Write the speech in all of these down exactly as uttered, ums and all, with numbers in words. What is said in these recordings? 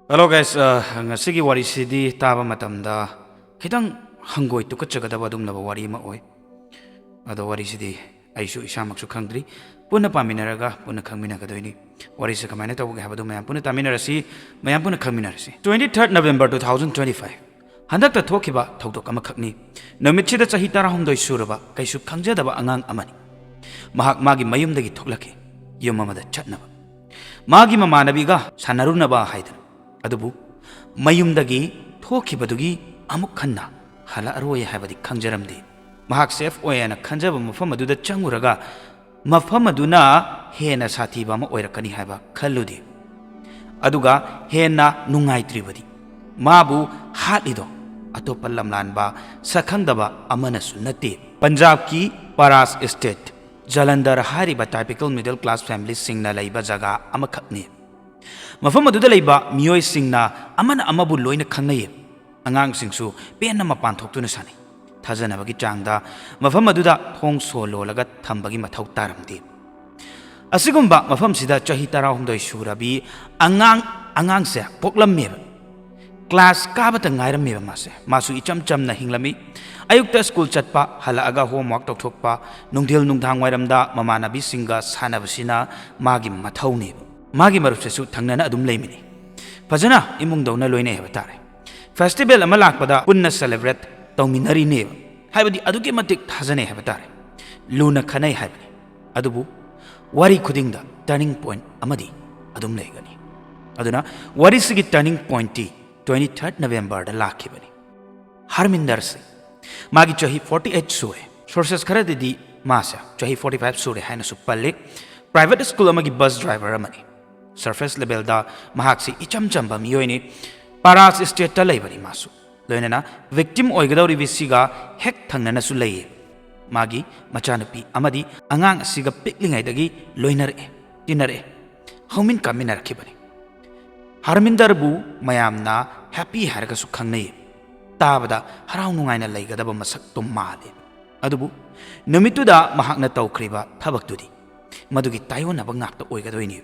Hello guys, uh, ꯉꯁꯤꯒꯤ ꯋꯥꯔꯤꯁꯤꯗꯤ ꯇꯥꯕ ꯃꯇꯝꯗ ꯈꯤꯇꯪ ꯍꯪꯒꯣꯏ ꯇꯨꯀꯠꯆꯒꯗꯕ ꯑꯗꯨꯒꯨꯝꯂꯕ ꯋꯥꯔꯤ ꯑꯃ ꯑꯣꯏ꯫ ꯑꯗꯣ ꯋꯥꯔꯤꯁꯤꯗꯤ ꯑꯩꯁꯨ ꯏꯁꯥꯃꯛꯁꯨ ꯈꯪꯗ꯭ꯔꯤ, ꯄꯨꯟꯅ ꯄꯥꯃꯤꯟꯅꯔꯒ ꯄꯨꯟꯅ ꯈꯪꯃꯤꯟꯅꯒꯗꯣꯏꯅꯤ꯫ ꯋꯥꯔꯤꯁꯦ ꯀꯃꯥꯏꯅ ꯇꯧꯕꯒꯦ ꯍꯥꯏꯕꯗꯨ ꯃꯌꯥꯝ ꯄꯨꯟꯅ ꯇꯥꯃꯤꯟꯅꯔꯁꯤ, ꯃꯌꯥꯝ ꯄꯨꯟꯅ ꯈꯪꯃꯤꯟꯅꯔꯁꯤ꯫ Twenty third November two thousand twenty five, ꯍꯟꯗꯛꯇ ꯊꯣꯛꯈꯤꯕ ꯊꯧꯗꯣꯛ ꯑꯃꯈꯛꯅꯤ꯫ ꯅꯨꯃꯤꯠꯁꯤꯗ ꯆꯍꯤ ꯇꯔꯥꯍꯨꯝꯗꯣꯏ ꯁꯨꯔꯕ ꯀꯩꯁꯨ ꯈꯪꯖꯗꯕ ꯑꯉꯥꯡ ꯑꯃꯅꯤ꯫ ꯃꯍꯥꯛ ꯃꯥꯒꯤ ꯃꯌꯨꯝꯗꯒꯤ ꯊꯣꯛꯂꯛꯈꯤ, ꯌꯨꯝ ꯑꯃꯗ ꯆꯠꯅꯕ, ꯃꯥꯒꯤ ꯃꯃꯥꯟꯅꯕꯤꯒ ꯁꯥꯟꯅꯔꯨꯅꯕ ꯍꯥꯏꯗꯅ꯫ ꯑꯗꯨꯕꯨ ꯃꯌꯨꯝꯗꯒꯤ ꯊꯣꯛꯈꯤꯕꯗꯨꯒꯤ ꯑꯃꯨꯛ ꯍꯟꯅ ꯍꯜꯂꯛꯑꯔꯣꯏ ꯍꯥꯏꯕꯗꯤ ꯈꯪꯖꯔꯝꯗꯦ꯫ ꯃꯍꯥꯛ ꯁꯦꯐ ꯑꯣꯏ ꯍꯥꯏꯅ ꯈꯟꯖꯕ ꯃꯐꯝ ꯑꯗꯨꯗ ꯆꯪꯉꯨꯔꯒ ꯃꯐꯝ ꯑꯗꯨꯅ ꯍꯦꯟꯅ ꯁꯥꯊꯤꯕ ꯑꯃ ꯑꯣꯏꯔꯛꯀꯅꯤ ꯍꯥꯏꯕ ꯈꯜꯂꯨꯗꯦ꯫ ꯑꯗꯨꯒ ꯍꯦꯟꯅ ꯅꯨꯡꯉꯥꯏꯇ꯭ꯔꯤꯕꯗꯤ, ꯃꯥꯕꯨ ꯍꯥꯠꯂꯤꯗꯣ ꯑꯇꯣꯞꯄ ꯂꯝꯂꯥꯟꯕ, ꯁꯛꯈꯪꯗꯕ ꯑꯃꯅꯁꯨ ꯅꯠꯇꯦ꯫ ꯄꯟꯖꯥꯕꯀꯤ ꯄꯥꯔꯥꯁ ꯏꯁꯇꯦꯠ, ꯖꯂꯟꯙꯔ ꯍꯥꯏꯔꯤꯕ typical middle class familyꯁꯤꯡꯅ ꯂꯩꯕ ꯖꯒꯥ ꯑꯃꯈꯛꯅꯤ꯫ ꯃꯐꯝ ꯑꯗꯨꯗ ꯂꯩꯕ ꯃꯤꯑꯣꯏꯁꯤꯡꯅ ꯑꯃꯅ ꯑꯃꯕꯨ ꯂꯣꯏꯅ ꯈꯪꯅꯩ꯫ ꯑꯉꯥꯡꯁꯤꯡꯁꯨ ꯄꯦꯟꯅ ꯃꯄꯥꯟ ꯊꯣꯛꯇꯨꯅ ꯁꯥꯟꯅꯩ꯫ ꯊꯥꯖꯅꯕꯒꯤ ꯆꯥꯡꯗ ꯃꯐꯝ ꯑꯗꯨꯗ ꯊꯣꯡ ꯁꯣ ꯂꯣꯜꯂꯒ ꯊꯝꯕꯒꯤ ꯃꯊꯧ ꯇꯥꯔꯝꯗꯦ꯫ ꯑꯁꯤꯒꯨꯝꯕ ꯃꯐꯝꯁꯤꯗ ꯆꯍꯤ ꯇꯔꯥꯍꯨꯝꯗꯣꯏ ꯁꯨꯔꯕꯤ ꯑꯉꯥꯡ, ꯑꯉꯥꯡꯁꯦ ꯄꯣꯛꯂꯝꯃꯦꯕ꯫ ꯀ꯭ꯂꯥꯁ ꯀꯥꯕꯇ ꯉꯥꯏꯔꯝꯃꯦꯕ ꯃꯥꯁꯦ꯫ ꯃꯥꯁꯨ ꯏꯆꯝ ꯆꯝꯅ ꯍꯤꯡꯂꯝꯃꯤ꯫ ꯑꯌꯨꯛꯇ ꯁ꯭ꯀꯨꯜ ꯆꯠꯄ, ꯍꯜꯂꯛꯑꯒ ꯍꯣꯝꯋꯥꯔꯛ ꯇꯧꯊꯣꯛꯄ, ꯅꯨꯡꯊꯤꯜ ꯅꯨꯡꯗꯥꯡ ꯋꯥꯏꯔꯝꯗ ꯃꯃꯥꯟꯅꯕꯤꯁꯤꯡꯒ ꯁꯥꯟꯅꯕꯁꯤꯅ ꯃꯥꯒꯤ ꯃꯊꯧꯅꯦꯕ꯫ ꯃꯥꯒꯤ ꯃꯔꯨꯞꯁꯤꯁꯨ ꯊꯪꯅꯅ ꯑꯗꯨꯝ ꯂꯩꯃꯤꯟꯅꯩ꯫ ꯐꯖꯅ ꯏꯃꯨꯡꯗꯧꯅ ꯂꯣꯏꯅꯩ ꯍꯥꯏꯕ ꯇꯥꯔꯦ꯫ ꯐꯦꯁꯇꯤꯚꯦꯜ ꯑꯃ ꯂꯥꯛꯄꯗ ꯄꯨꯟꯅ ꯁꯦꯂꯦꯕ꯭ꯔꯦꯠ ꯇꯧꯃꯤꯟꯅꯔꯤꯅꯦꯕ꯫ ꯍꯥꯏꯕꯗꯤ ꯑꯗꯨꯛꯀꯤ ꯃꯇꯤꯛ ꯊꯥꯖꯅꯩ ꯍꯥꯏꯕ ꯇꯥꯔꯦ꯫ ꯂꯨꯅ ꯈꯟꯅꯩ ꯍꯥꯏꯕꯅꯤ꯫ ꯑꯗꯨꯕꯨ ꯋꯥꯔꯤ ꯈꯨꯗꯤꯡꯗ turning point ꯑꯃꯗꯤ ꯑꯗꯨꯝ ꯂꯩꯒꯅꯤ꯫ ꯑꯗꯨꯅ ꯋꯥꯔꯤꯁꯤꯒꯤ turning pointꯇꯤ twenty third Novemberꯗ ꯂꯥꯛꯈꯤꯕꯅꯤ꯫ ꯍꯔꯃꯤꯟꯗꯔ ꯁꯤꯡ, ꯃꯥꯒꯤ ꯆꯍꯤ forty eight ꯁꯨꯔꯦ꯫ Sources ꯈꯔꯗꯗꯤ ꯃꯥꯁꯦ ꯆꯍꯤ forty five ꯁꯨꯔꯦ ꯍꯥꯏꯅꯁꯨ ꯄꯜꯂꯤ꯫ Private school ꯑꯃꯒꯤ bus driver ꯑꯃꯅꯤ꯫ Surface levelꯗ ꯃꯍꯥꯛꯁꯤ ꯏꯆꯝ ꯆꯝꯕ ꯃꯤꯑꯣꯏꯅꯤ꯫ ꯄꯥꯔꯥꯁ ꯏꯁꯇꯦꯠꯇ ꯂꯩꯕꯅꯤ ꯃꯥꯁꯨ꯫ ꯂꯣꯏꯅꯅ victim ꯑꯣꯏꯒꯗꯧꯔꯤꯕꯤꯁꯤꯒ ꯍꯦꯛ ꯊꯪꯅꯅꯁꯨ ꯂꯩꯌꯦ꯫ ꯃꯥꯒꯤ ꯃꯆꯥꯅꯨꯄꯤ ꯑꯃꯗꯤ ꯑꯉꯥꯡ ꯑꯁꯤꯒ ꯄꯤꯛꯂꯤꯉꯩꯗꯒꯤ ꯂꯣꯏꯅꯔꯛꯑꯦ, ꯇꯤꯟꯅꯔꯛꯑꯦ, ꯍꯧꯃꯤꯟ ꯀꯥꯃꯤꯟꯅꯔꯛꯈꯤꯕꯅꯤ꯫ ꯍꯔꯃꯤꯟꯗꯔꯕꯨ ꯃꯌꯥꯝꯅ happy ꯍꯥꯏꯔꯒꯁꯨ ꯈꯪꯅꯩ꯫ ꯇꯥꯕꯗ ꯍꯔꯥꯎ ꯅꯨꯡꯉꯥꯏꯅ ꯂꯩꯒꯗꯕ ꯃꯁꯛꯇꯣ ꯃꯥꯜꯂꯦ꯫ ꯑꯗꯨꯕꯨ ꯅꯨꯃꯤꯠꯇꯨꯗ ꯃꯍꯥꯛꯅ ꯇꯧꯈ꯭ꯔꯤꯕ ꯊꯕꯛꯇꯨꯗꯤ ꯃꯗꯨꯒꯤ ꯇꯥꯏꯑꯣꯟꯅꯕ ꯉꯥꯛꯇ ꯑꯣꯏꯒꯗꯣꯏꯅꯤ꯫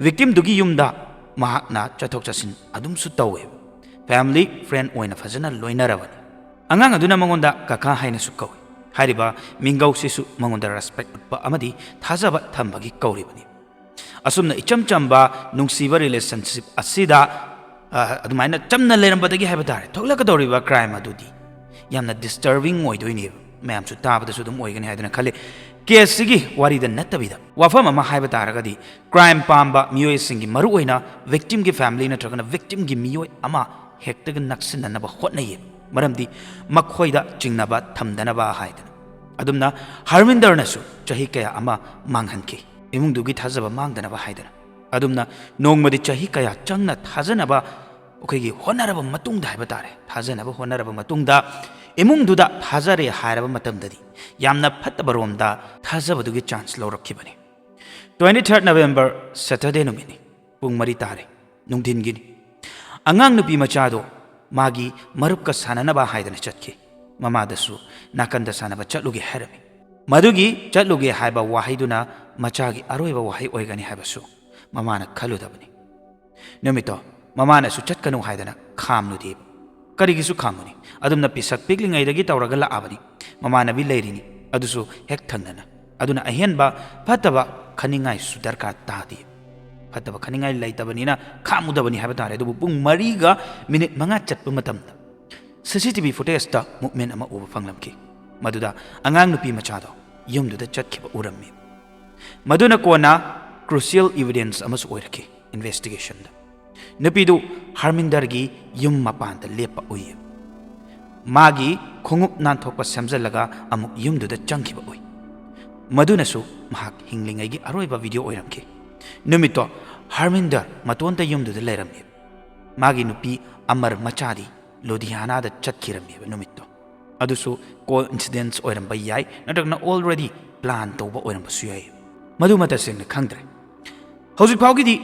Victimꯗꯨꯒꯤ ꯌꯨꯝꯗ ꯃꯍꯥꯛꯅ ꯆꯠꯊꯣꯛ ꯆꯠꯁꯤꯟ ꯑꯗꯨꯝꯁꯨ ꯇꯧꯋꯦꯕ꯫ ꯐꯦꯃꯤꯂꯤ ꯐ꯭ꯔꯦꯟ ꯑꯣꯏꯅ ꯐꯖꯅ ꯂꯣꯏꯅꯔꯕꯅꯤ꯫ ꯑꯉꯥꯡ ꯑꯗꯨꯅ ꯃꯉꯣꯟꯗ ꯀꯀꯥ ꯍꯥꯏꯅꯁꯨ ꯀꯧꯏ꯫ ꯍꯥꯏꯔꯤꯕ ꯃꯤꯡꯒꯧꯁꯤꯁꯨ ꯃꯉꯣꯟꯗ ꯔꯦꯁꯄꯦꯛ ꯎꯠꯄ ꯑꯃꯗꯤ ꯊꯥꯖꯕ ꯊꯝꯕꯒꯤ ꯀꯧꯔꯤꯕꯅꯤ꯫ ꯑꯁꯨꯝꯅ ꯏꯆꯝ ꯆꯝꯕ ꯅꯨꯡꯁꯤꯕ ꯔꯤꯂꯦꯁꯟꯁꯤꯞ ꯑꯁꯤꯗ, ꯑ, ꯑꯗꯨꯃꯥꯏꯅ ꯆꯝꯅ ꯂꯩꯔꯝꯕꯗꯒꯤ ꯍꯥꯏꯕ ꯇꯥꯔꯦ, ꯊꯣꯛꯂꯛꯀꯗꯧꯔꯤꯕ ꯀ꯭ꯔꯥꯏꯝ ꯑꯗꯨꯗꯤ ꯌꯥꯝꯅ ꯗꯤꯁꯇꯔꯕꯤꯡ ꯑꯣꯏꯗꯣꯏꯅꯦꯕ꯫ ꯃꯌꯥꯝꯁꯨ ꯇꯥꯕꯗꯁꯨ ꯑꯗꯨꯝ ꯑꯣꯏꯒꯅꯤ ꯍꯥꯏꯗꯅ ꯈꯜꯂꯤ꯫ ꯀꯦꯁꯁꯤꯒꯤ ꯋꯥꯔꯤꯗ ꯅꯠꯇꯕꯤꯗ, ꯋꯥꯐꯝ ꯑꯃ ꯍꯥꯏꯕ ꯇꯥꯔꯒꯗꯤ, ꯀ꯭ꯔꯥꯏꯝ ꯄꯥꯝꯕ ꯃꯤꯑꯣꯏꯁꯤꯡꯒꯤ, ꯃꯔꯨꯑꯣꯏꯅ ꯚꯤꯛꯇꯤꯝꯒꯤ ꯐꯦꯃꯤꯂꯤ ꯅꯠꯇ꯭ꯔꯒꯅ ꯚꯤꯛꯇꯤꯝꯒꯤ ꯃꯤꯑꯣꯏ ꯑꯃ ꯍꯦꯛꯇꯒ ꯅꯛꯁꯤꯟꯅꯅꯕ ꯍꯣꯠꯅꯩꯌꯦ, ꯃꯔꯝꯗꯤ ꯃꯈꯣꯏꯗ ꯆꯤꯡꯅꯕ ꯊꯝꯗꯅꯕ ꯍꯥꯏꯗꯅ꯫ ꯑꯗꯨꯝꯅ ꯍꯔꯃꯤꯟꯗꯔꯅꯁꯨ ꯆꯍꯤ ꯀꯌꯥ ꯑꯃ ꯃꯥꯡꯍꯟꯈꯤ, ꯏꯃꯨꯡꯗꯨꯒꯤ ꯊꯥꯖꯕ ꯃꯥꯡꯗꯅꯕ ꯍꯥꯏꯗꯅ꯫ ꯑꯗꯨꯝꯅ ꯅꯣꯡꯃꯗꯤ ꯆꯍꯤ ꯀꯌꯥ ꯆꯪꯅ ꯊꯥꯖꯅꯕ ꯑꯩꯈꯣꯏꯒꯤ ꯍꯣꯠꯅꯔꯕ ꯃꯇꯨꯡꯗ ꯍꯥꯏꯕ ꯇꯥꯔꯦ, ꯊꯥꯖꯅꯕ ꯍꯣꯠꯅꯔꯕ ꯃꯇꯨꯡꯗ, ꯏꯃꯨꯡꯗꯨꯗ ꯊꯥꯖꯔꯦ ꯍꯥꯏꯔꯕ ꯃꯇꯝꯗꯗꯤ ꯌꯥꯝꯅ ꯐꯠꯇꯕ ꯔꯣꯝꯗ ꯊꯥꯖꯕꯗꯨꯒꯤ chance ꯂꯧꯔꯛꯈꯤꯕꯅꯤ꯫ Twenty third November, Saturday ꯅꯨꯃꯤꯠꯅꯤ, ꯄꯨꯡ ꯃꯔꯤ ꯇꯥꯔꯦ, ꯅꯨꯡꯊꯤꯟꯒꯤꯅꯤ꯫ ꯑꯉꯥꯡ ꯅꯨꯄꯤ ꯃꯆꯥꯗꯣ ꯃꯥꯒꯤ ꯃꯔꯨꯞꯀ ꯁꯥꯟꯅꯅꯕ ꯍꯥꯏꯗꯅ ꯆꯠꯈꯤ꯫ ꯃꯃꯥꯗꯁꯨ ꯅꯥꯀꯟꯗ ꯁꯥꯟꯅꯕ ꯆꯠꯂꯨꯒꯦ ꯍꯥꯏꯔꯝꯃꯤ꯫ ꯃꯗꯨꯒꯤ ꯆꯠꯂꯨꯒꯦ ꯍꯥꯏꯕ ꯋꯥꯍꯩꯗꯨꯅ ꯃꯆꯥꯒꯤ ꯑꯔꯣꯏꯕ ꯋꯥꯍꯩ ꯑꯣꯏꯒꯅꯤ ꯍꯥꯏꯕꯁꯨ ꯃꯃꯥꯅ ꯈꯜꯂꯨꯗꯕꯅꯤ꯫ ꯅꯨꯃꯤꯠꯇꯣ ꯃꯃꯥꯅꯁꯨ ꯆꯠꯀꯅꯨ ꯍꯥꯏꯗꯅ ꯈꯥꯝꯂꯨꯗꯦꯕ꯫ ꯀꯔꯤꯒꯤꯁꯨ ꯈꯥꯝꯃꯨꯅꯤ? ꯑꯗꯨꯝꯅ ꯄꯤꯁꯛ ꯄꯤꯛꯂꯤꯉꯩꯗꯒꯤ ꯇꯧꯔꯒ ꯂꯥꯛꯑꯕꯅꯤ꯫ ꯃꯃꯥꯟꯅꯕꯤ ꯂꯩꯔꯤꯅꯤ, ꯑꯗꯨꯁꯨ ꯍꯦꯛ ꯊꯪꯅꯅ꯫ ꯑꯗꯨꯅ ꯑꯍꯦꯟꯕ ꯐꯠꯇꯕ ꯈꯟꯅꯤꯡꯉꯥꯏꯁꯨ ꯗꯔꯀꯥꯔ ꯇꯥꯗꯦ꯫ ꯐꯠꯇꯕ ꯈꯟꯅꯤꯡꯉꯥꯏ ꯂꯩꯇꯕꯅꯤꯅ ꯈꯥꯝꯃꯨꯗꯕꯅꯤ ꯍꯥꯏꯕ ꯇꯥꯔꯦ꯫ ꯑꯗꯨꯕꯨ ꯄꯨꯡ ꯃꯔꯤꯒ ꯃꯤꯅꯤꯠ ꯃꯉꯥ ꯆꯠꯄ ꯃꯇꯝꯗ ꯁꯤ ꯁꯤ ꯇꯤ ꯚꯤ ꯐꯨꯇꯦꯖꯇ ꯃꯨꯞꯃꯦꯟ ꯑꯃ ꯎꯕ ꯐꯪꯂꯝꯈꯤ꯫ ꯃꯗꯨꯗ ꯑꯉꯥꯡ ꯅꯨꯄꯤ ꯃꯆꯥꯗꯣ ꯌꯨꯝꯗꯨꯗ ꯆꯠꯈꯤꯕ ꯎꯔꯝꯃꯤ꯫ ꯃꯗꯨꯅ ꯀꯣꯟꯅ ꯀ꯭ꯔꯨꯁꯤꯌꯦꯜ ꯏꯚꯤꯗꯦꯟꯁ ꯑꯃꯁꯨ ꯑꯣꯏꯔꯛꯈꯤ ꯏꯟꯚꯦꯁꯇꯤꯒꯦꯁꯟꯗ꯫ ꯅꯨꯄꯤꯗꯨ ꯍꯔꯃꯤꯟꯗꯔꯒꯤ ꯌꯨꯝ ꯃꯄꯥꯟꯗ ꯂꯦꯞꯄ ꯎꯏ꯫ ꯃꯥꯒꯤ ꯈꯣꯡꯎꯞ ꯅꯥꯟꯊꯣꯛꯄ ꯁꯦꯝꯖꯤꯜꯂꯒ ꯑꯃꯨꯛ ꯌꯨꯝꯗꯨꯗ ꯆꯪꯈꯤꯕ ꯎꯏ꯫ ꯃꯗꯨꯅꯁꯨ ꯃꯍꯥꯛ ꯍꯤꯡꯂꯤꯉꯩꯒꯤ ꯑꯔꯣꯏꯕ ꯚꯤꯗꯤꯑꯣ ꯑꯣꯏꯔꯝꯈꯤ꯫ ꯅꯨꯃꯤꯠꯇꯣ ꯍꯔꯃꯤꯟꯗꯔ ꯃꯇꯣꯟꯇ ꯌꯨꯝꯗꯨꯗ ꯂꯩꯔꯝꯃꯤ꯫ ꯃꯥꯒꯤ ꯅꯨꯄꯤ ꯑꯃꯔ ꯃꯆꯥꯗꯤ ꯂꯨꯙꯤꯌꯥꯅꯥꯗ ꯆꯠꯈꯤꯔꯝꯃꯦꯕ ꯅꯨꯃꯤꯠꯇꯣ꯫ ꯑꯗꯨꯁꯨ ꯀꯣꯏꯟꯁꯤꯗꯦꯟꯁ ꯑꯣꯏꯔꯝꯕ ꯌꯥꯏ, ꯅꯠꯇ꯭ꯔꯒꯅ ꯑꯣꯜꯔꯦꯗꯤ ꯄ꯭ꯂꯥꯟ ꯇꯧꯕ ꯑꯣꯏꯔꯝꯕꯁꯨ ꯌꯥꯏ꯫ ꯃꯗꯨꯃ ꯇꯁꯦꯡꯅ ꯈꯪꯗ꯭ꯔꯦ꯫ ꯍꯧꯖꯤꯛ ꯐꯥꯎꯒꯤꯗꯤ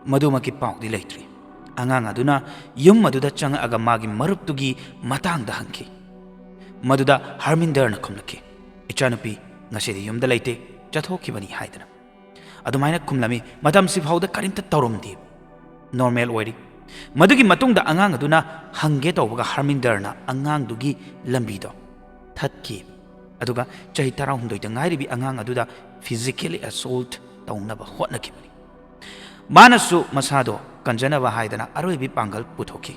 ꯃꯗꯨꯃꯛꯀꯤ ꯄꯥꯎꯗꯤ ꯂꯩꯇ꯭ꯔꯤ꯫ ꯑꯉꯥꯡ ꯑꯗꯨꯅ ꯌꯨꯝ ꯑꯗꯨꯗ ꯆꯪꯉꯛꯑꯒ ꯃꯥꯒꯤ ꯃꯔꯨꯞꯇꯨꯒꯤ ꯃꯇꯥꯡꯗ ꯍꯪꯈꯤ꯫ ꯃꯗꯨꯗ ꯍꯔꯃꯤꯟꯗꯔꯅ ꯈꯨꯝꯂꯛꯈꯤ, "ꯏꯆꯥꯅꯨꯄꯤ ꯉꯁꯤꯗꯤ ꯌꯨꯝꯗ ꯂꯩꯇꯦ, ꯆꯠꯊꯣꯛꯈꯤꯕꯅꯤ" ꯍꯥꯏꯗꯅ꯫ ꯑꯗꯨꯃꯥꯏꯅ ꯈꯨꯝꯂꯝꯃꯤ꯫ ꯃꯇꯝꯁꯤ ꯐꯥꯎꯗ ꯀꯔꯤꯝꯇ ꯇꯧꯔꯝꯗꯦ꯫ ꯅꯣꯔꯃꯦꯜ ꯑꯣꯏꯔꯤ꯫ ꯃꯗꯨꯒꯤ ꯃꯇꯨꯡꯗ ꯑꯉꯥꯡ ꯑꯗꯨꯅ ꯍꯪꯒꯦ ꯇꯧꯕꯒ ꯍꯔꯃꯤꯟꯗꯔꯅ ꯑꯉꯥꯡꯗꯨꯒꯤ ꯂꯝꯕꯤꯗꯣ ꯊꯠꯈꯤ꯫ ꯑꯗꯨꯒ ꯆꯍꯤ ꯇꯔꯥꯍꯨꯝꯗꯣꯏꯗ ꯉꯥꯏꯔꯤꯕꯤ ꯑꯉꯥꯡ ꯑꯗꯨꯗ ꯐꯤꯖꯤꯀꯦꯂꯤ ꯑꯦꯁꯣꯜꯠ ꯇꯧꯅꯕ ꯍꯣꯠꯅꯈꯤꯕꯅꯤ꯫ ꯃꯥꯅꯁꯨ ꯃꯁꯥꯗꯣ ꯀꯟꯖꯅꯕ ꯍꯥꯏꯗꯅ ꯑꯔꯣꯏꯕꯤ ꯄꯥꯡꯒꯜ ꯄꯨꯊꯣꯛꯈꯤ꯫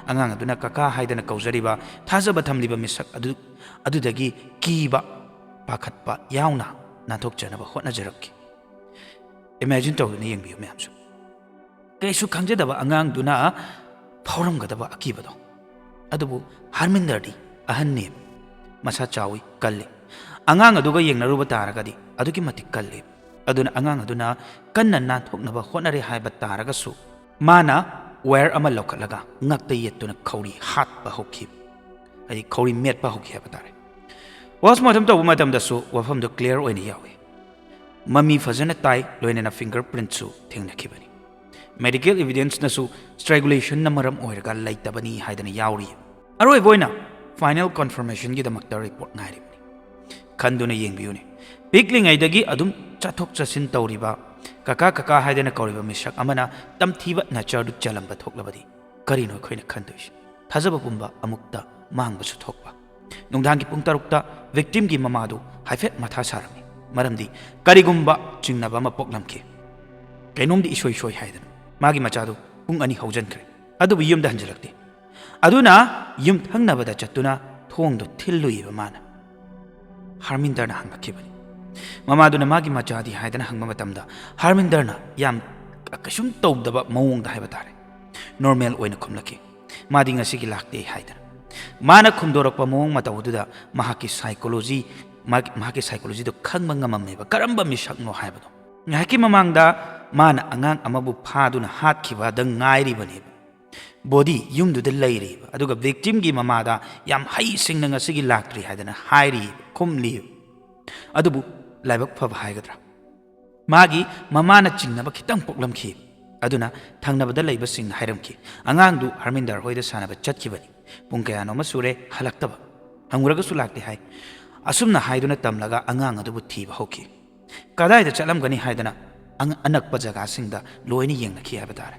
ꯑꯉꯥꯡ ꯑꯗꯨꯅ ꯀꯀꯥ ꯍꯥꯏꯗꯅ ꯀꯧꯖꯔꯤꯕ ꯊꯥꯖꯕ ꯊꯝꯂꯤꯕ ꯃꯤꯁꯛ ꯑꯗꯨ ꯑꯗꯨꯗꯒꯤ ꯀꯤꯕ, ꯄꯥꯈꯠꯄ ꯌꯥꯎꯅ ꯅꯥꯟꯊꯣꯛꯆꯅꯕ ꯍꯣꯠꯅꯖꯔꯛꯈꯤ꯫ ꯏꯃꯦꯖꯤꯟ ꯇꯧꯗꯨꯅ ꯌꯦꯡꯕꯤꯌꯨ ꯃꯌꯥꯝꯁꯨ꯫ ꯀꯩꯁꯨ ꯈꯪꯖꯗꯕ ꯑꯉꯥꯡꯗꯨꯅ ꯐꯥꯎꯔꯝꯒꯗꯕ ꯑꯀꯤꯕꯗꯣ꯫ ꯑꯗꯨꯕꯨ ꯍꯔꯃꯤꯟꯗꯔꯗꯤ ꯑꯍꯟꯅꯦꯕ, ꯃꯁꯥ ꯆꯥꯎꯏ, ꯀꯜꯂꯤ꯫ ꯑꯉꯥꯡ ꯑꯗꯨꯒ ꯌꯦꯡꯅꯔꯨꯕ ꯇꯥꯔꯒꯗꯤ ꯑꯗꯨꯛꯀꯤ ꯃꯇꯤꯛ ꯀꯜꯂꯤ꯫ ꯑꯗꯨꯅ ꯑꯉꯥꯡ ꯑꯗꯨꯅ ꯀꯟꯅ ꯅꯥꯟꯊꯣꯛꯅꯕ ꯍꯣꯠꯅꯔꯦ ꯍꯥꯏꯕ ꯇꯥꯔꯒꯁꯨ, ꯃꯥꯅ ꯋꯥꯌꯔ ꯑꯃ ꯂꯧꯈꯠꯂꯒ ꯉꯛꯇ ꯌꯦꯠꯇꯨꯅ ꯈꯧꯔꯤ ꯍꯥꯠꯄ ꯍꯧꯈꯤ꯫ ꯍꯥꯏꯗꯤ ꯈꯧꯔꯤ ꯃꯦꯠꯄ ꯍꯧꯈꯤ ꯍꯥꯏꯕ ꯇꯥꯔꯦ꯫ ꯄꯣꯁꯃꯣꯔꯇꯦꯝ ꯇꯧꯕ ꯃꯇꯝꯗꯁꯨ ꯋꯥꯐꯝꯗꯨ ꯀ꯭ꯂꯤꯌꯥꯔ ꯑꯣꯏꯅ ꯌꯥꯎꯏ꯫ ꯃꯃꯤ ꯐꯖꯅ ꯇꯥꯏ, ꯂꯣꯏꯅꯅ ꯐꯤꯡꯒꯔ ꯄ꯭ꯔꯤꯟꯠꯁꯨ ꯊꯦꯡꯅꯈꯤꯕꯅꯤ꯫ ꯃꯦꯗꯤꯀꯦꯜ ꯏꯚꯤꯗꯦꯟꯁꯅꯁꯨ ꯁ꯭ꯇ꯭ꯔꯦꯡꯒꯨꯂꯦꯁꯟꯅ ꯃꯔꯝ ꯑꯣꯏꯔꯒ ꯂꯩꯇꯕꯅꯤ ꯍꯥꯏꯗꯅ ꯌꯥꯎꯔꯤ꯫ ꯑꯔꯣꯏꯕ ꯑꯣꯏꯅ ꯐꯥꯏꯅꯦꯜ ꯀꯟꯐꯔꯃꯦꯁꯟꯒꯤꯗꯃꯛꯇ ꯔꯤꯄꯣꯔꯠ ꯉꯥꯏꯔꯤꯕꯅꯤ꯫ ꯈꯟꯗꯨꯅ ꯌꯦꯡꯕꯤꯌꯨꯅꯦ, ꯄꯤꯛꯂꯤꯉꯩꯗꯒꯤ ꯑꯗꯨꯝ ꯆꯠꯊꯣꯛ ꯆꯠꯁꯤꯟ ꯇꯧꯔꯤꯕ, ꯀꯀꯥ ꯀꯀꯥ ꯍꯥꯏꯗꯅ ꯀꯧꯔꯤꯕ ꯃꯤꯁꯛ ꯑꯃꯅ ꯇꯝꯊꯤꯕ ꯅꯦꯆꯔꯗꯨ ꯆꯦꯜꯂꯝꯕ ꯊꯣꯛꯂꯕꯗꯤ ꯀꯔꯤꯅꯣ ꯑꯩꯈꯣꯏꯅ ꯈꯟꯗꯣꯏꯁꯦ? ꯊꯥꯖꯕ ꯄꯨꯝꯕ ꯑꯃꯨꯛꯇ ꯃꯥꯡꯕꯁꯨ ꯊꯣꯛꯄ꯫ ꯅꯨꯡꯗꯥꯡꯒꯤ ꯄꯨꯡ ꯇꯔꯨꯛꯇ ꯚꯤꯛꯇꯤꯝꯒꯤ ꯃꯃꯥꯗꯨ ꯍꯥꯏꯐꯦꯠ ꯃꯊꯥ ꯁꯥꯔꯝꯃꯤ, ꯃꯔꯝꯗꯤ ꯀꯔꯤꯒꯨꯝꯕ ꯆꯤꯡꯅꯕ ꯑꯃ ꯄꯣꯛꯂꯝꯈꯤ꯫ ꯀꯩꯅꯣꯝꯗꯤ ꯏꯁꯣꯏ ꯁꯣꯏ ꯍꯥꯏꯗꯅ ꯃꯥꯒꯤ ꯃꯆꯥꯗꯨ ꯄꯨꯡ ꯑꯅꯤ ꯍꯧꯖꯤꯟꯈ꯭ꯔꯦ, ꯑꯗꯨꯕꯨ ꯌꯨꯝꯗ ꯍꯟꯖꯤꯜꯂꯛꯇꯦ꯫ ꯑꯗꯨꯅ ꯌꯨꯝꯊꯪꯅꯕꯗ ꯆꯠꯇꯨꯅ ꯊꯣꯡꯗꯨ ꯊꯤꯜꯂꯨꯏꯕ ꯃꯥꯅ꯫ ꯍꯔꯃꯤꯟꯗꯔꯅ ꯍꯪꯂꯛꯈꯤꯕꯅꯤ꯫ ꯃꯃꯥꯗꯨꯅ ꯃꯥꯒꯤ ꯃꯆꯥꯗꯤ ꯍꯥꯏꯗꯅ ꯍꯪꯕ ꯃꯇꯝꯗ ꯍꯔꯃꯤꯟꯗꯔꯅ ꯌꯥꯝ ꯀꯩꯁꯨꯝ ꯇꯧꯗꯕ ꯃꯑꯣꯡꯗ ꯍꯥꯏꯕ ꯇꯥꯔꯦ, ꯅꯣꯔꯃꯦꯜ ꯑꯣꯏꯅ ꯈꯨꯝꯂꯛꯈꯤ꯫ ꯃꯥꯗꯤ ꯉꯁꯤꯒꯤ ꯂꯥꯛꯇꯦ ꯍꯥꯏꯗꯅ꯫ ꯃꯥꯅ ꯈꯨꯝꯗꯣꯔꯛꯄ ꯃꯑꯣꯡ ꯃꯇꯧ ꯑꯗꯨꯗ ꯃꯍꯥꯛꯀꯤ ꯁꯥꯏꯀꯣꯂꯣꯖꯤ, ꯃꯍꯥꯛ-, ꯃꯍꯥꯛꯀꯤ ꯁꯥꯏꯀꯣꯂꯣꯖꯤꯗꯣ ꯈꯪꯕ ꯉꯝꯃꯝꯃꯦꯕ, ꯀꯔꯝꯕ ꯃꯤꯁꯛꯅꯣ ꯍꯥꯏꯕꯗꯣ꯫ ꯉꯥꯏꯍꯥꯛꯀꯤ ꯃꯃꯥꯡꯗ ꯃꯥꯅ ꯑꯉꯥꯡ ꯑꯃꯕꯨ ꯐꯥꯗꯨꯅ ꯍꯥꯠꯈꯤꯕꯗ ꯉꯥꯏꯔꯤꯕꯅꯦꯕ꯫ ꯕꯣꯗꯤ ꯌꯨꯝꯗꯨꯗ ꯂꯩꯔꯤꯕ, ꯑꯗꯨꯒ ꯚꯤꯛꯇꯤꯝꯒꯤ ꯃꯃꯥꯗ ꯌꯥꯝ ꯍꯩꯁꯤꯡꯅ ꯉꯁꯤꯒꯤ ꯂꯥꯛꯇ꯭ꯔꯤ ꯍꯥꯏꯗꯅ ꯍꯥꯏꯔꯤꯕ, ꯈꯨꯝꯂꯤꯕ꯫ ꯑꯗꯨꯕꯨ ꯂꯥꯏꯕꯛ ꯐꯕ ꯍꯥꯏꯒꯗ꯭ꯔꯥ, ꯃꯥꯒꯤ ꯃꯃꯥꯅ ꯆꯤꯡꯅꯕ ꯈꯤꯇꯪ ꯄꯣꯛꯂꯝꯈꯤ꯫ ꯑꯗꯨꯅ ꯊꯪꯅꯕꯗ ꯂꯩꯕꯁꯤꯡꯅ ꯍꯥꯏꯔꯝꯈꯤ, "ꯑꯉꯥꯡꯗꯨ ꯍꯔꯃꯤꯟꯗꯔ ꯍꯣꯏꯗ ꯁꯥꯟꯅꯕ ꯆꯠꯈꯤꯕꯅꯤ, ꯄꯨꯡ ꯀꯌꯥꯅꯣꯃ ꯁꯨꯔꯦ ꯍꯜꯂꯛꯇꯕ, ꯍꯪꯉꯨꯔꯒꯁꯨ ꯂꯥꯛꯇꯦ" ꯍꯥꯏ꯫ ꯑꯁꯨꯝꯅ ꯍꯥꯏꯗꯨꯅ ꯇꯝꯂꯒ ꯑꯉꯥꯡ ꯑꯗꯨꯕꯨ ꯊꯤꯕ ꯍꯧꯈꯤ꯫ ꯀꯗꯥꯏꯗ ꯆꯠꯂꯝꯒꯅꯤ ꯍꯥꯏꯗꯅ ꯑꯪ-, ꯑꯅꯛꯄ ꯖꯒꯥꯁꯤꯡꯗ ꯂꯣꯏꯅ ꯌꯦꯡꯅꯈꯤ ꯍꯥꯏꯕ ꯇꯥꯔꯦ꯫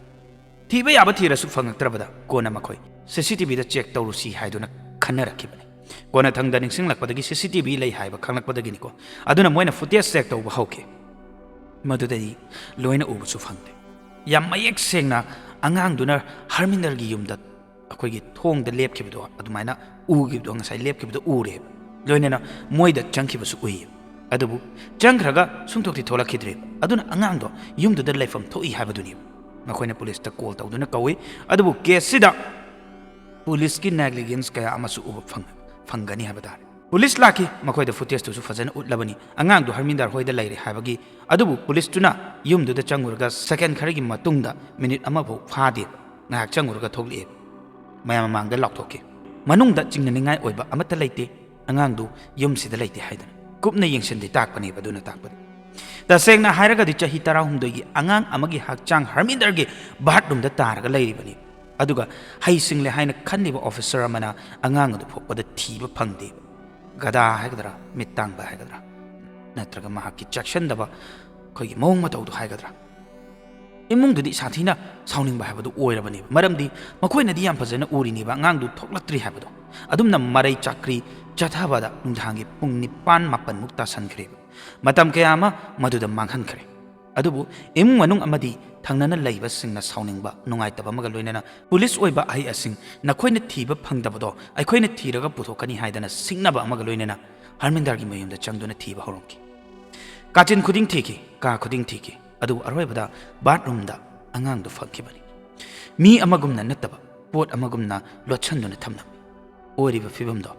ꯊꯤꯕ ꯌꯥꯕ ꯊꯤꯔꯁꯨ ꯐꯪꯉꯛꯇ꯭ꯔꯕꯗ ꯀꯣꯟꯅ ꯃꯈꯣꯏ ꯁꯤ ꯁꯤ ꯇꯤ ꯚꯤꯗ ꯆꯦꯛ ꯇꯧꯔꯨꯁꯤ ꯍꯥꯏꯗꯨꯅ ꯈꯟꯅꯔꯛꯈꯤꯕꯅꯤ꯫ ꯀꯣꯟꯅꯊꯪꯗ ꯅꯤꯡꯁꯤꯡꯂꯛꯄꯗꯒꯤ ꯁꯤ ꯁꯤ ꯇꯤ ꯚꯤ ꯂꯩ ꯍꯥꯏꯕ ꯈꯪꯂꯛꯄꯗꯒꯤꯅꯤꯀꯣ꯫ ꯑꯗꯨꯅ ꯃꯣꯏꯅ ꯐꯨꯇꯦꯖ ꯆꯦꯛ ꯇꯧꯕ ꯍꯧꯈꯤ꯫ ꯃꯗꯨꯗꯗꯤ ꯂꯣꯏꯅ ꯎꯕꯁꯨ ꯐꯪꯗꯦ꯫ ꯌꯥꯝ ꯃꯌꯦꯛ ꯁꯦꯡꯅ ꯑꯉꯥꯡꯗꯨꯅ ꯍꯔꯃꯤꯟꯗꯔꯒꯤ ꯌꯨꯝꯗ ꯑꯩꯈꯣꯏꯒꯤ ꯊꯣꯡꯗ ꯂꯦꯞꯈꯤꯕꯗꯣ ꯑꯗꯨꯃꯥꯏꯅ ꯎꯈꯤꯕꯗꯣ, ꯉꯁꯥꯏ ꯂꯦꯞꯈꯤꯕꯗꯣ ꯎꯔꯦꯕ꯫ ꯂꯣꯏꯅꯅ ꯃꯣꯏꯗ ꯆꯪꯈꯤꯕꯁꯨ ꯎꯏꯌꯦꯕ꯫ ꯑꯗꯨꯕꯨ ꯆꯪꯈ꯭ꯔꯒ ꯁꯨꯡꯊꯣꯛꯇꯤ ꯊꯣꯛꯂꯛꯈꯤꯗ꯭ꯔꯦꯕ꯫ ꯑꯗꯨꯅ ꯑꯉꯥꯡꯗꯣ ꯌꯨꯝꯗꯨꯗ ꯂꯩꯐꯝ ꯊꯣꯛꯏ ꯍꯥꯏꯕꯗꯨꯅꯦꯕ꯫ ꯃꯈꯣꯏꯅ ꯄꯨꯂꯤꯁꯇ ꯀꯣꯜ ꯇꯧꯗꯨꯅ ꯀꯧꯏ꯫ ꯑꯗꯨꯕꯨ ꯀꯦꯁꯁꯤꯗ ꯄꯨꯂꯤꯁꯀꯤ ꯅꯦꯒ꯭ꯂꯤꯖꯦꯟꯁ ꯀꯌꯥ ꯑꯃꯁꯨ ꯎꯕ ꯐꯪ-, ꯐꯪꯒꯅꯤ ꯍꯥꯏꯕ ꯇꯥꯔꯦ꯫ ꯄꯨꯂꯤꯁ ꯂꯥꯛꯈꯤ, ꯃꯈꯣꯏꯗ ꯐꯨꯇꯦꯖꯇꯨꯁꯨ ꯐꯖꯅ ꯎꯠꯂꯕꯅꯤ꯫ ꯑꯉꯥꯡꯗꯨ ꯍꯔꯃꯤꯟꯗꯥꯔ ꯍꯣꯏꯗ ꯂꯩꯔꯦ ꯍꯥꯏꯕꯒꯤ꯫ ꯑꯗꯨꯕꯨ ꯄꯨꯂꯤꯁꯇꯨꯅ ꯌꯨꯝꯗꯨꯗ ꯆꯪꯉꯨꯔꯒ ꯁꯦꯀꯦꯟ ꯈꯔꯒꯤ ꯃꯇꯨꯡꯗ, ꯃꯤꯅꯤꯠ ꯑꯃꯐꯥꯎ ꯐꯥꯗꯦꯕ, ꯉꯥꯏꯍꯥꯛ ꯆꯪꯉꯨꯔꯒ ꯊꯣꯛꯂꯛꯑꯦ꯫ ꯃꯌꯥꯝ ꯃꯃꯥꯡꯗ ꯂꯥꯎꯊꯣꯛꯈꯤ꯫ ꯃꯅꯨꯡꯗ ꯆꯤꯡꯅꯅꯤꯡꯉꯥꯏ ꯑꯣꯏꯕ ꯑꯃꯠꯇ ꯂꯩꯇꯦ, ꯑꯉꯥꯡꯗꯨ ꯌꯨꯝꯁꯤꯗ ꯂꯩꯇꯦ ꯍꯥꯏꯗꯅ꯫ ꯀꯨꯞꯅ ꯌꯦꯡꯁꯤꯟꯗꯦ ꯇꯥꯛꯄꯅꯦꯕ ꯑꯗꯨꯅ ꯇꯥꯛꯄꯗꯤ꯫ ꯇꯁꯦꯡꯅ ꯍꯥꯏꯔꯒꯗꯤ ꯆꯍꯤ ꯇꯔꯥꯍꯨꯝꯗꯣꯏꯒꯤ ꯑꯉꯥꯡ ꯑꯃꯒꯤ ꯍꯛꯆꯥꯡ ꯍꯔꯃꯤꯟꯗꯔꯒꯤ ꯕꯥꯠꯔꯨꯝꯗ ꯇꯥꯔꯒ ꯂꯩꯔꯤꯕꯅꯤ꯫ ꯑꯗꯨꯒ ꯍꯩ ꯁꯤꯡꯂꯦ ꯍꯥꯏꯅ ꯈꯜꯂꯤꯕ ꯑꯣꯐꯤꯁꯔ ꯑꯃꯅ ꯑꯉꯥꯡ ꯑꯗꯨ ꯐꯨꯛꯄꯗ ꯊꯤꯕ ꯐꯪꯗꯦꯕ꯫ ꯒꯙꯥ ꯍꯥꯏꯒꯗ꯭ꯔꯥ, ꯃꯤꯠ ꯇꯥꯡꯕ ꯍꯥꯏꯒꯗ꯭ꯔꯥ, ꯅꯠꯇ꯭ꯔꯒ ꯃꯍꯥꯛꯀꯤ ꯆꯦꯛꯁꯤꯟꯗꯕ ꯑꯩꯈꯣꯏꯒꯤ ꯃꯑꯣꯡ ꯃꯇꯧꯗꯣ ꯍꯥꯏꯒꯗ꯭ꯔꯥ, ꯏꯃꯨꯡꯗꯨꯗꯤ ꯁꯥꯊꯤꯅ ꯁꯥꯎꯅꯤꯡꯕ ꯍꯥꯏꯕꯗꯨ ꯑꯣꯏꯔꯕꯅꯦꯕ꯫ ꯃꯔꯝꯗꯤ ꯃꯈꯣꯏꯅꯗꯤ ꯌꯥꯝ ꯐꯖꯅ ꯎꯔꯤꯅꯦꯕ ꯑꯉꯥꯡꯗꯨ ꯊꯣꯛꯂꯛꯇ꯭ꯔꯤ ꯍꯥꯏꯕꯗꯣ꯫ ꯑꯗꯨꯝꯅ ꯃꯔꯩ ꯆꯥꯀ꯭ꯔꯤ ꯆꯠꯊꯕꯗ ꯅꯨꯡꯗꯥꯡꯒꯤ ꯄꯨꯡ ꯅꯤꯄꯥꯟ ꯃꯥꯄꯟꯃꯨꯛ ꯇꯥꯁꯟꯈ꯭ꯔꯦꯕ꯫ ꯃꯇꯝ ꯀꯌꯥ ꯑꯃ ꯃꯗꯨꯗ ꯃꯥꯡꯍꯟꯈ꯭ꯔꯦ꯫ ꯑꯗꯨꯕꯨ ꯏꯃꯨꯡ ꯃꯅꯨꯡ ꯑꯃꯗꯤ ꯊꯪꯅꯅ ꯂꯩꯕꯁꯤꯡꯅ ꯁꯥꯎꯅꯤꯡꯕ, ꯅꯨꯡꯉꯥꯏꯇꯕ ꯑꯃꯒ ꯂꯣꯏꯅꯅ ꯄꯨꯂꯤꯁ ꯑꯣꯏꯕ ꯑꯍꯩ ꯑꯁꯤꯡ, "ꯅꯈꯣꯏꯅ ꯊꯤꯕ ꯐꯪꯗꯕꯗꯣ ꯑꯩꯈꯣꯏꯅ ꯊꯤꯔꯒ ꯄꯨꯊꯣꯛꯀꯅꯤ" ꯍꯥꯏꯗꯅ ꯁꯤꯡꯅꯕ ꯑꯃꯒ ꯂꯣꯏꯅꯅ ꯍꯔꯃꯤꯟꯗꯔꯒꯤ ꯃꯌꯨꯝꯗ ꯆꯪꯗꯨꯅ ꯊꯤꯕ ꯍꯧꯔꯝꯈꯤ꯫ ꯀꯥꯆꯤꯟ ꯈꯨꯗꯤꯡ ꯊꯤꯈꯤ, ꯀꯥ ꯈꯨꯗꯤꯡ ꯊꯤꯈꯤ, ꯑꯗꯨꯕꯨ ꯑꯔꯣꯏꯕꯗ ꯕꯥꯠꯔꯨꯝꯗ ꯑꯉꯥꯡꯗꯨ ꯐꯪꯈꯤꯕꯅꯤ꯫ ꯃꯤ ꯑꯃꯒꯨꯝꯅ ꯅꯠꯇꯕ, ꯄꯣꯠ ꯑꯃꯒꯨꯝꯅ ꯂꯣꯠꯁꯤꯟꯗꯨꯅ ꯊꯝꯂꯝꯃꯤ꯫ ꯑꯣꯏꯔꯤꯕ ꯐꯤꯕꯝꯗꯣ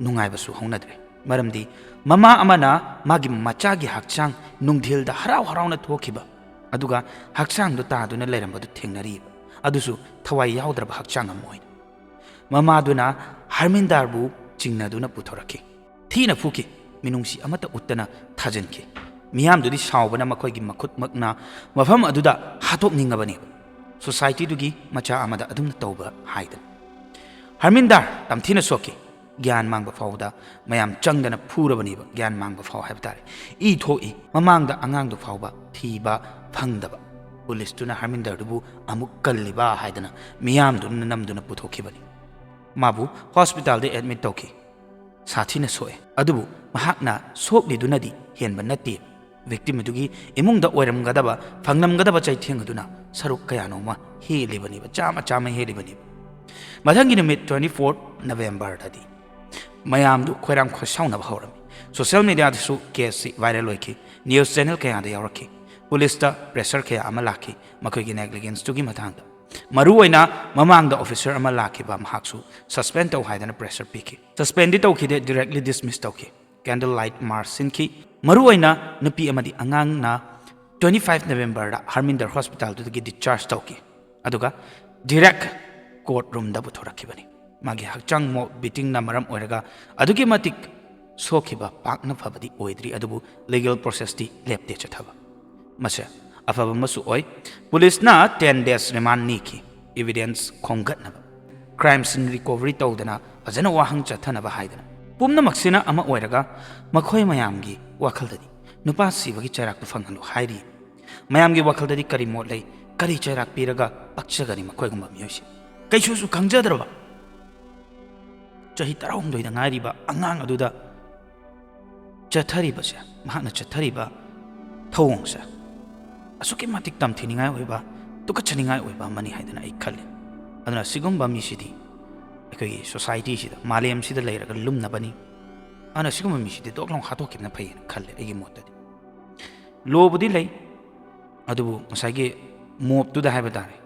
ꯅꯨꯡꯉꯥꯏꯕꯁꯨ ꯍꯧꯅꯗ꯭ꯔꯦ꯫ ꯃꯔꯝꯗꯤ ꯃꯃꯥ ꯑꯃꯅ ꯃꯥꯒꯤ ꯃꯆꯥꯒꯤ ꯍꯛꯆꯥꯡ ꯅꯨꯡꯊꯤꯜꯗ ꯍꯔꯥꯎ ꯍꯔꯥꯎꯅ ꯊꯣꯛꯈꯤꯕ, ꯑꯗꯨꯒ ꯍꯛꯆꯥꯡꯗꯨ ꯇꯥꯗꯨꯅ ꯂꯩꯔꯝꯕꯗꯨ ꯊꯦꯡꯅꯔꯤꯕ, ꯑꯗꯨꯁꯨ ꯊꯋꯥꯏ ꯌꯥꯎꯗ꯭ꯔꯕ ꯍꯛꯆꯥꯡ ꯑꯃ ꯑꯣꯏꯅ꯫ ꯃꯃꯥꯗꯨꯅ ꯍꯔꯃꯤꯟꯗꯥꯔꯕꯨ ꯆꯤꯡꯅꯗꯨꯅ ꯄꯨꯊꯣꯔꯛꯈꯤ꯫ ꯊꯤꯅ ꯐꯨꯈꯤ꯫ ꯃꯤꯅꯨꯡꯁꯤ ꯑꯃꯠꯇ ꯎꯠꯇꯅ ꯊꯥꯖꯤꯟꯈꯤ꯫ ꯃꯤꯌꯥꯝꯗꯨꯗꯤ ꯁꯥꯎꯕꯅ ꯃꯈꯣꯏꯒꯤ ꯃꯈꯨꯠ ꯃꯛꯅ ꯃꯐꯝ ꯑꯗꯨꯗ ꯍꯥꯠꯇꯣꯛꯅꯤꯡꯉꯕꯅꯦꯕ꯫ ꯁꯣꯁꯥꯏꯇꯤꯗꯨꯒꯤ ꯃꯆꯥ ꯑꯃꯗ ꯑꯗꯨꯝꯅ ꯇꯧꯕ ꯍꯥꯏꯗꯅ꯫ ꯍꯔꯃꯤꯟꯗꯥꯔ ꯌꯥꯝ ꯊꯤꯅ ꯁꯣꯛꯈꯤ꯫ ꯒ꯭ꯌꯥꯟ ꯃꯥꯡꯕ ꯐꯥꯎꯕꯗ ꯃꯌꯥꯝ ꯆꯪꯗꯅ ꯐꯨꯔꯕꯅꯦꯕ, ꯒ꯭ꯌꯥꯟ ꯃꯥꯡꯕ ꯐꯥꯎ ꯍꯥꯏꯕ ꯇꯥꯔꯦ꯫ ꯏ ꯊꯣꯛꯏ꯫ ꯃꯃꯥꯡꯗ ꯑꯉꯥꯡꯗꯨ ꯐꯥꯎꯕ ꯊꯤꯕ ꯐꯪꯗꯕ꯫ ꯄꯨꯂꯤꯁꯇꯨꯅ ꯍꯔꯃꯤꯟꯗꯔꯗꯨꯕꯨ ꯑꯃꯨꯛ ꯀꯜꯂꯤꯕ ꯍꯥꯏꯗꯅ ꯃꯤꯌꯥꯝꯗꯨꯅ ꯅꯝꯗꯨꯅ ꯄꯨꯊꯣꯛꯈꯤꯕꯅꯤ꯫ ꯃꯥꯕꯨ ꯍꯣꯁꯄꯤꯇꯥꯜꯗ ꯑꯦꯗꯃꯤꯠ ꯇꯧꯈꯤ꯫ ꯁꯥꯊꯤꯅ ꯁꯣꯛꯑꯦ꯫ ꯑꯗꯨꯕꯨ ꯃꯍꯥꯛꯅ ꯁꯣꯛꯂꯤꯗꯨꯅꯗꯤ ꯍꯦꯟꯕ ꯅꯠꯇꯦ꯫ ꯚꯤꯛꯇꯤꯝ ꯑꯗꯨꯒꯤ ꯏꯃꯨꯡꯗ ꯑꯣꯏꯔꯝꯒꯗꯕ, ꯐꯪꯂꯝꯒꯗꯕ ꯆꯩꯊꯦꯡ ꯑꯗꯨꯅ ꯁꯔꯨꯛ ꯀꯌꯥꯅꯣꯃ ꯍꯦꯜꯂꯤꯕꯅꯦꯕ, ꯆꯥꯝꯃ ꯆꯥꯝꯃ ꯍꯦꯜꯂꯤꯕꯅꯦꯕ꯫ ꯃꯊꯪꯒꯤ ꯅꯨꯃꯤꯠ, twenty four Novemberꯗꯗꯤ, ꯃꯌꯥꯝꯗꯨ ꯈꯣꯏꯔꯥꯡ ꯈꯣꯏꯁꯥꯎꯅꯕ ꯍꯧꯔꯝꯃꯤ꯫ ꯁꯣꯁꯤꯌꯦꯜ ꯃꯤꯗꯤꯌꯥꯗꯁꯨ ꯀꯦꯁꯁꯤ ꯚꯥꯏꯔꯦꯜ ꯑꯣꯏꯈꯤ꯫ ꯅ꯭ꯌꯨꯁ ꯆꯦꯅꯦꯜ ꯀꯌꯥꯗ ꯌꯥꯎꯔꯛꯈꯤ꯫ ꯄꯨꯂꯤꯁꯇ ꯄ꯭ꯔꯦꯁꯔ ꯀꯌꯥ ꯑꯃ ꯂꯥꯛꯈꯤ ꯃꯈꯣꯏꯒꯤ ꯅꯦꯒ꯭ꯂꯤꯖꯦꯟꯁꯇꯨꯒꯤ ꯃꯇꯥꯡꯗ꯫ ꯃꯔꯨꯑꯣꯏꯅ ꯃꯃꯥꯡꯗ ꯑꯣꯐꯤꯁꯔ ꯑꯃ ꯂꯥꯛꯈꯤꯕ, ꯃꯍꯥꯛꯁꯨ ꯁꯁꯄꯦꯟ ꯇꯧ ꯍꯥꯏꯗꯅ ꯄ꯭ꯔꯦꯁꯔ ꯄꯤꯈꯤ꯫ ꯁꯁꯄꯦꯟꯗꯤ ꯇꯧꯈꯤꯗꯦ, ꯗꯤꯔꯦꯛꯂꯤ ꯗꯤꯁꯃꯤꯁ ꯇꯧꯈꯤ꯫ ꯀꯦꯟꯗꯜ ꯂꯥꯏꯠ ꯃꯥꯔꯆ ꯁꯤꯟꯈꯤ꯫ ꯃꯔꯨꯑꯣꯏꯅ ꯅꯨꯄꯤ ꯑꯃꯗꯤ ꯑꯉꯥꯡꯅ twenty five Novemberꯗ ꯍꯔꯃꯤꯟꯗꯔ ꯍꯣꯁꯄꯤꯇꯥꯜꯗꯨꯗꯒꯤ ꯗꯤꯁꯆꯥꯔꯖ ꯇꯧꯈꯤ꯫ ꯑꯗꯨꯒ ꯗꯤꯔꯦꯛ ꯀꯣꯔꯠ ꯔꯨꯝꯗ ꯄꯨꯊꯣꯔꯛꯈꯤꯕꯅꯤ꯫ ꯃꯥꯒꯤ ꯍꯛꯆꯥꯡ ꯃꯣꯞ ꯕꯤꯇꯤꯡꯅ ꯃꯔꯝ ꯑꯣꯏꯔꯒ ꯑꯗꯨꯛꯀꯤ ꯃꯇꯤꯛ ꯁꯣꯛꯈꯤꯕ ꯄꯥꯛꯅ ꯐꯕꯗꯤ ꯑꯣꯏꯗ꯭ꯔꯤ, ꯑꯗꯨꯕꯨ ꯂꯤꯒꯦꯜ ꯄ꯭ꯔꯣꯁꯦꯁꯇꯤ ꯂꯦꯞꯇꯦ ꯆꯠꯊꯕ꯫ ꯃꯁꯦ ꯑꯐꯕ ꯑꯃꯁꯨ ꯑꯣꯏ꯫ ꯄꯨꯂꯤꯁꯅ ten days ꯔꯤꯃꯥꯟ ꯅꯤꯈꯤ, ꯏꯚꯤꯗꯦꯟꯁ ꯈꯣꯝꯒꯠꯅꯕ, ꯀ꯭ꯔꯥꯏꯝ ꯁꯤꯟ ꯔꯤꯀꯣꯚꯔꯤ ꯇꯧꯗꯅ ꯐꯖꯅ ꯋꯥꯍꯪ ꯆꯠꯊꯅꯕ ꯍꯥꯏꯗꯅ꯫ ꯄꯨꯝꯅꯃꯛꯁꯤꯅ ꯑꯃ ꯑꯣꯏꯔꯒ ꯃꯈꯣꯏ ꯃꯌꯥꯝꯒꯤ ꯋꯥꯈꯜꯗꯗꯤ ꯅꯨꯄꯥ ꯁꯤꯕꯒꯤ ꯆꯩꯔꯥꯛꯇꯨ ꯐꯪꯍꯜꯂꯨ ꯍꯥꯏꯔꯤ꯫ ꯃꯌꯥꯝꯒꯤ ꯋꯥꯈꯜꯗꯗꯤ ꯀꯔꯤ ꯃꯣꯠ ꯂꯩ? ꯀꯔꯤ ꯆꯩꯔꯥꯛ ꯄꯤꯔꯒ ꯄꯛꯆꯒꯅꯤ ꯃꯈꯣꯏꯒꯨꯝꯕ ꯃꯤꯑꯣꯏꯁꯤ? ꯀꯩꯁꯨꯁꯨ ꯈꯪꯖꯗ꯭ꯔꯕ, ꯆꯍꯤ ꯇꯔꯥꯍꯨꯝꯗꯣꯏꯗ ꯉꯥꯏꯔꯤꯕ ꯑꯉꯥꯡ ꯑꯗꯨꯗ ꯆꯠꯊꯔꯤꯕꯁꯦ, ꯃꯍꯥꯛꯅ ꯆꯠꯊꯔꯤꯕ ꯊꯧꯑꯣꯡꯁꯦ ꯑꯁꯨꯛꯀꯤ ꯃꯇꯤꯛ ꯇꯝꯊꯤꯅꯤꯡꯉꯥꯏ ꯑꯣꯏꯕ, ꯇꯨꯀꯠꯆꯅꯤꯡꯉꯥꯏ ꯑꯣꯏꯕ ꯑꯃꯅꯤ ꯍꯥꯏꯗꯅ ꯑꯩ ꯈꯜꯂꯤ꯫ ꯑꯗꯨꯅ ꯁꯤꯒꯨꯝꯕ ꯃꯤꯁꯤꯗꯤ ꯑꯩꯈꯣꯏꯒꯤ ꯁꯣꯁꯥꯏꯇꯤꯁꯤꯗ, ꯃꯥꯂꯦꯝꯁꯤꯗ ꯂꯩꯔꯒ ꯂꯨꯝꯅꯕꯅꯤ꯫ ꯑꯗꯨꯅ ꯁꯤꯒꯨꯝꯕ ꯃꯤꯁꯤꯗꯤ ꯗꯣꯛ ꯂꯥꯎ ꯍꯥꯠꯇꯣꯛꯈꯤꯕꯅ ꯐꯩꯌꯦꯅ ꯈꯜꯂꯦ ꯑꯩꯒꯤ ꯃꯣꯠꯇꯗꯤ꯫ ꯂꯣꯕꯨꯗꯤ ꯂꯩ, ꯑꯗꯨꯕꯨ ꯉꯁꯥꯏꯒꯤ ꯃꯣꯞꯇꯨꯗ ꯍꯥꯏꯕ ꯇꯥꯔꯦ,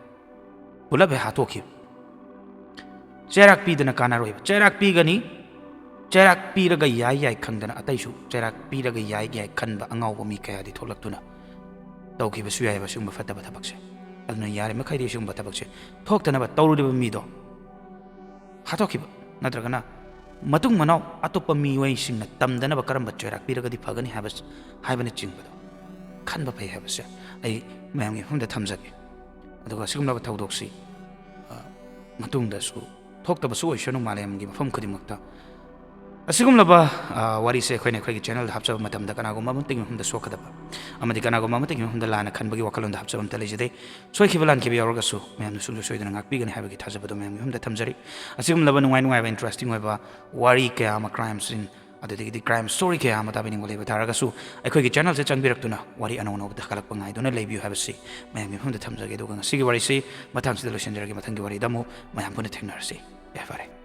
ꯄꯨꯂꯞ ꯍꯦꯛ ꯍꯥꯠꯇꯣꯛꯈꯤꯕ꯫ ꯆꯩꯔꯥꯛ ꯄꯤꯗꯅ ꯀꯥꯟꯅꯔꯣꯏꯕ꯫ ꯆꯩꯔꯥꯛ ꯄꯤꯒꯅꯤ, ꯆꯩꯔꯥꯛ ꯄꯤꯔꯒ ꯌꯥꯏ ꯌꯥꯏ ꯈꯪꯗꯅ ꯑꯇꯩꯁꯨ ꯆꯩꯔꯥꯛ ꯄꯤꯔꯒ ꯌꯥꯏ ꯌꯥꯏ ꯈꯟꯕ ꯑꯉꯥꯎꯕ ꯃꯤ ꯀꯌꯥꯗꯤ ꯊꯣꯛꯂꯛꯇꯨꯅ ꯇꯧꯈꯤꯕꯁꯨ ꯌꯥꯏꯑꯕ ꯁꯤꯒꯨꯝꯕ ꯐꯠꯇꯕ ꯊꯕꯛꯁꯦ꯫ ꯑꯗꯨꯅ ꯌꯥꯔꯤꯃꯈꯩꯗꯤ ꯁꯤꯒꯨꯝꯕ ꯊꯕꯛꯁꯦ ꯊꯣꯛꯇꯅꯕ ꯇꯧꯔꯨꯔꯤꯕ ꯃꯤꯗꯣ ꯍꯥꯠꯇꯣꯛꯈꯤꯕ, ꯅꯠꯇ꯭ꯔꯒꯅ ꯃꯇꯨꯡ ꯃꯅꯥꯎ ꯑꯇꯣꯞꯄ ꯃꯤꯑꯣꯏꯁꯤꯡꯅ ꯇꯝꯗꯅꯕ ꯀꯔꯝꯕ ꯆꯩꯔꯥꯛ ꯄꯤꯔꯒꯗꯤ ꯐꯒꯅꯤ ꯍꯥꯏꯕ, ꯍꯥꯏꯕꯅꯆꯤꯡꯕꯗꯣ ꯈꯟꯕ ꯐꯩ ꯍꯥꯏꯕꯁꯦ ꯑꯩ ꯃꯌꯥꯝꯒꯤ ꯃꯐꯝꯗ ꯊꯝꯖꯒꯦ꯫ ꯑꯗꯨꯒ ꯁꯤꯒꯨꯝꯂꯕ ꯊꯧꯗꯣꯛꯁꯤ, ꯑ, ꯃꯇꯨꯡꯗꯁꯨ ꯊꯣꯛꯇꯕꯁꯨ ꯑꯣꯏꯁꯅꯨ, ꯃꯥꯂꯦꯝꯒꯤ ꯃꯐꯝ ꯈꯨꯗꯤꯡꯃꯛꯇ ꯑꯁꯤꯒꯨꯝꯂꯕ ꯑ, ꯋꯥꯔꯤꯁꯦ ꯑꯩꯈꯣꯏꯅ ꯑꯩꯈꯣꯏꯒꯤ ꯆꯦꯅꯦꯜꯗ ꯍꯥꯞꯆꯕ ꯃꯇꯝꯗ ꯀꯅꯥꯒꯨꯝꯕ ꯑꯃꯠꯇꯒꯤ ꯃꯐꯝꯗ ꯁꯣꯛꯀꯗꯕ ꯑꯃꯗꯤ ꯀꯅꯥꯒꯨꯝꯕ ꯑꯃꯠꯇꯒꯤ ꯃꯐꯝꯗ ꯂꯥꯟꯅ ꯈꯟꯕꯒꯤ ꯋꯥꯈꯜꯂꯣꯟꯗ ꯍꯥꯞꯆꯕ ꯑꯝꯇ ꯂꯩꯖꯗꯦ꯫ ꯁꯣꯏꯈꯤꯕ ꯂꯥꯟꯈꯤꯕ ꯌꯥꯎꯔꯒꯁꯨ ꯃꯌꯥꯝꯅ ꯁꯨꯡꯁꯣꯏ ꯁꯣꯏꯗꯅ ꯉꯥꯛꯄꯤꯒꯅꯤ ꯍꯥꯏꯕꯒꯤ ꯊꯥꯖꯕꯗꯣ ꯃꯌꯥꯝꯒꯤ ꯃꯐꯝꯗ ꯊꯝꯖꯔꯤ꯫ ꯑꯁꯤꯒꯨꯝꯂꯕ ꯅꯨꯡꯉꯥꯏ ꯅꯨꯡꯉꯥꯏꯕ, ꯏꯟꯇꯔꯦꯁꯇꯤꯡ ꯑꯣꯏꯕ ꯋꯥꯔꯤ ꯀꯌꯥ ꯑꯃ, ꯀ꯭ꯔꯥꯏꯝ ꯁꯤꯟ, ꯑꯗꯨꯗꯒꯤꯗꯤ ꯀ꯭ꯔꯥꯏꯝ ꯁ꯭ꯇꯣꯔꯤ ꯀꯌꯥ ꯑꯃ ꯇꯥꯕꯤꯅꯤꯡꯕ ꯂꯩꯕ ꯇꯥꯔꯒꯁꯨ ꯑꯩꯈꯣꯏꯒꯤ ꯆꯦꯅꯦꯜꯁꯦ ꯆꯪꯕꯤꯔꯛꯇꯨꯅ ꯋꯥꯔꯤ ꯑꯅꯧ ꯑꯅꯧꯕ ꯊꯥꯒꯠꯂꯛꯄ ꯉꯥꯏꯗꯨꯅ ꯂꯩꯕꯤꯌꯨ ꯍꯥꯏꯕꯁꯤ ꯃꯌꯥꯝꯒꯤ ꯃꯐꯝꯗ ꯊꯝꯖꯒꯦ꯫ ꯑꯗꯨꯒ ꯉꯁꯤꯒꯤ ꯋꯥꯔꯤꯁꯤ ꯃꯇꯥꯡꯁꯤꯗ ꯂꯣꯏꯁꯤꯟꯖꯔꯒꯦ꯫ ꯃꯊꯪꯒꯤ ꯋꯥꯔꯤꯗ ꯑꯃꯨꯛ ꯃꯌꯥꯝ ꯄꯨꯟꯅ ꯊꯦꯡꯅꯔꯁꯤ꯫ ꯌꯥꯏꯐꯔꯦ꯫